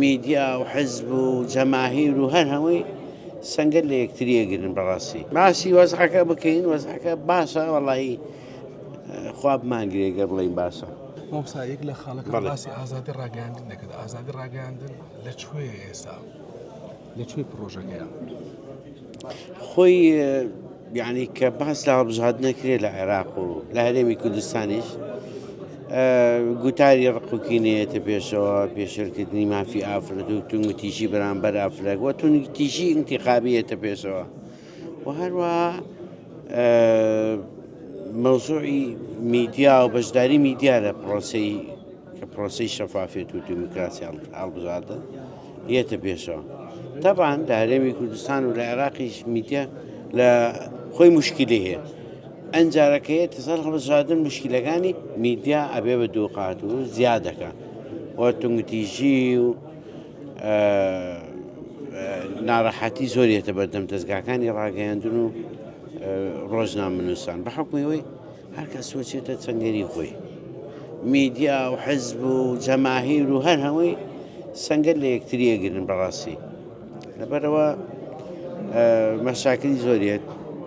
میدیا و حزب و جەماهیر و هەر هەمووی سەنگەر لە یەکتری ئەگرن بەڕاستی باسی وەزعەکە بکەین وەزعەکە باشە وەڵی خوا بمانگرێ گەر بڵێین باشە. مامۆستا یەک لە خاڵەکان باسی ئازادی ڕاگەیاندن دەکرد ئازادی ڕاگەیاندن لە کوێ ئێستا لە کوێ پرۆژەکەیە؟ خۆی یعنی کە باس لە هەڵبژاردن نەکرێت لە عێراق و لە هەرێمی کوردستانیش گوتاری ڕقوکینەیەتە پێشەوە پێشێلکردنی مافی ئافرەت و توندوتیژی بەرامبەر ئافرەت و توندوتیژی ئینتیخابیەتە پێشەوە و هەروە مەوزوعی میدیا و بەشداری میدیا لە پرۆسەی کە پرۆسەی شەفافێت و دیموکراسی هەڵبژاردن یەتە پێشەوە تەبان لە هەرێمی کوردستان و لە عێراقیش میدیا لە خۆی مشکلی هەیە ئەنجارەکەیە تەسەر هەڵبژاردن مشکلەکانی میدیا ئەبێ بە دووقات و زیاد دەکە و تونگتیژی و ناڕەحەتی زۆریێتە بەردەم دەستگاکانی ڕاگەیاندن و ڕۆژنامەنووسان بە حکومی هەر کەس وەچێتە چەنگەری خۆی میدیا و حزب و جەماهیر و هەر هەمووی سەنگەر لە یەکتری ئەگرن بەڕاستی لەبەرەوە مەشاکلی زۆریێت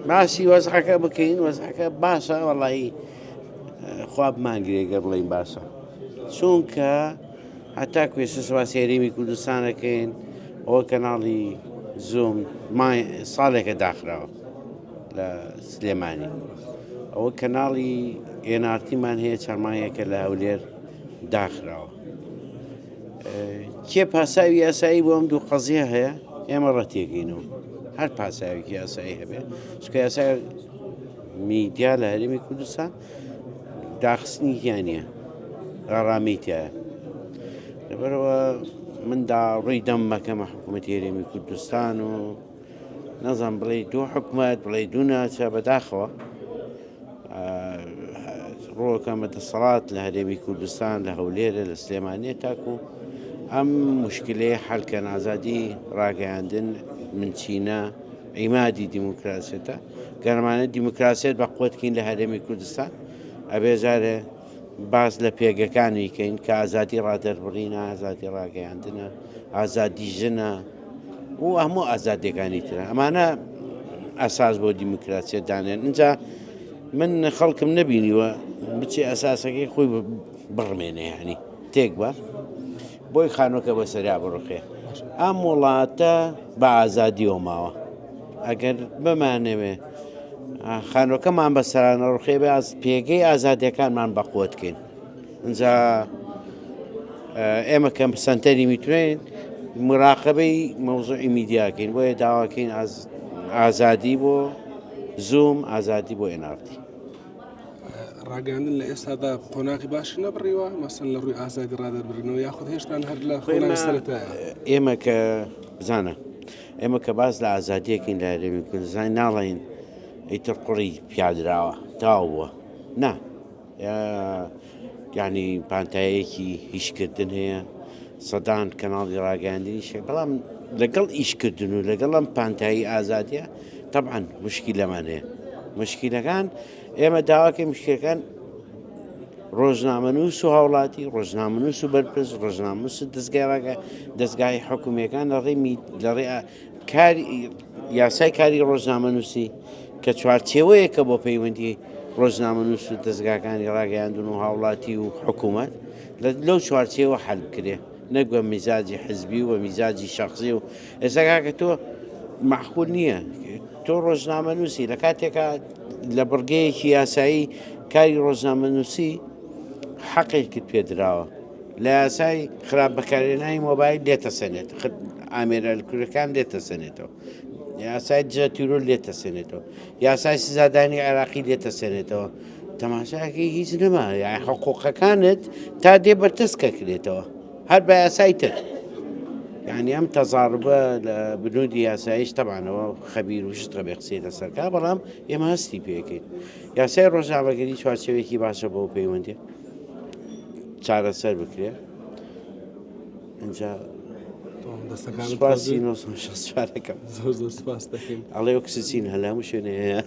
باسی وەزعەکە بکەین وەزعەکە باشە وەڵی خوا بمانگرێ گەر بڵین باشە چونکە هەتا کوێسە سواسی هەرێمی کوردستانەکەین ئەوە کەناڵی زوم ساڵێکە داخراوە لە سلێمانی ئەوە کەناڵی ئێنارتیمان هەیە چەند مانگێکە لە هەولێر داخراوە کێ پاساوی یاسایی بۆ ئەم دوو قەزیە هەیە ئێمە ڕەتێکینەوە هەر پاساوێکی یاسایی هەبێ چکە یاسای میدیا لە هەرێمی کوردستان داخستنی گیانە غەڕامی تایە لەبەرەوە من دا ڕووی دەم مەکەمە حکوومەتی هەرێمی کوردستان و نازانم بڵێی دوو حکومەت بڵێی دوو ناچە بەداخەوە ڕۆکەمە دەسەڵات لە هەرێمی کوردستان لە هەولێرە لە سلێمانیە تاکو ئەم مشکلەیە حلکەن ئازادی ڕاگەیاندن منچینە عیمادی دیموکراسێتە گەرمانە دیموکراسیت بە قوتکین لە هەرێمی کوردستان ئەبێ جارێ باس لە پێگەکانی کەین کە ئازادی ڕادەربڕینە ئازادی ڕاگەیاندنە ئازادی ژنە و هەموو ئازادیەکانی ترە ئەمانە ئەساس بۆ دیموکراسیەت دانێن اینجا من خەڵکم نەبینیوە بچێ ئەساسەکەی خۆی بڕمێنێ ینی تێک بە بۆی خانۆکە بەسەریا بڕخێ ئەم وڵاتە بە ئازادیەوە ماوە ئەگەر بمانەوێ خانۆکەمان بە سەرانە ڕخێ بە پێگەی ئازادیەکانمان بەقوتکەین ئینجا ئێمە کەم سەنتەری میترێن مراقبەی مەوزوعی میدیاکەین بۆیە داواکەین ئازادی بۆ زوم ئازادی بۆ ئێنارتی ڕاگەاندن لە ئێستادا قۆناغی باشی نەبڕیوە مەسن لە ڕووی ئازادی ڕادەربڕینەوە یاخود هێشتان هەر لە قۆناغی سەرەتایە ئێمە کە بزانە ئێمە کە باس لە ئازادیەکەین لە هەرێمی کوردستان ناڵێین ئیتر قوڕی پیادراوە تاو بووە نا یانی پانتایەکی ئیشکردن هەیە سەدان کەناڵی ڕاگەیاندنیش هەیە بەڵام لەگەڵ ئیشکردن و لەگەڵ ئەم پانتایی ئازادیە تەبعەن مشکیلەمان هەیە مشکیلەکان ئێمە داواکەی مشکلەکان ڕۆژنامەنووس و هاوڵاتی ڕۆژنامەنووس و بەرپرس ڕۆژنامەنووس و دەستگای ڕاگە دەستگای حکومیەکان لە ڕێی لە ڕێ کاری یاسای کاری ڕۆژنامەنووسی کە چوارچێوەیەکە بۆ پەیوەندی ڕۆژنامەنووس و دەزگاکانی ڕاگەیاندن و هاوڵاتی و حکوومەت لەو چوارچێوە حل بکرێ نەک بە میزاجی حزبی و میزاجی شخصی و ئێستا کاکە تۆ معقول نییە تۆ ڕۆژنامەنووسی لە کاتێکا لە بڕگەیەکی یاسایی کاری ڕۆژنامەنووسی حەقێکت پێدراوە لە یاسای خراپ بەکارهێنانی مۆبایل لێتەسەنێت ئامێرە ئەلکترۆنیەکان لێتەسەنێتەوە یاسای دژە تیرۆر لێتەسەنێتەوە یاسای سزادانی عێراقی لێتەسەنێتەوە تەماشاکەی هیچ نەما یان حقوقەکانت تا دێ بەرتەسکە کرێتەوە هەر بە یاسای تر یعنی ئەم تەزاربە لە بنودی یاسایش تەبانەوە خەبیر و شت ڕەبێ قسەی لەسەرکە بەڵام ئێمە هەستی پێکەین یاسای ڕۆژنامەگەری چوارچێوەیەکی باشە بۆ پەیوەندی چارەسەر بکرێ ئینجا سپاسی 964ەکەم زۆر زۆر سپاس دەکەین ئەڵێ ئۆکسجین هەلام شوێنێ هەیە.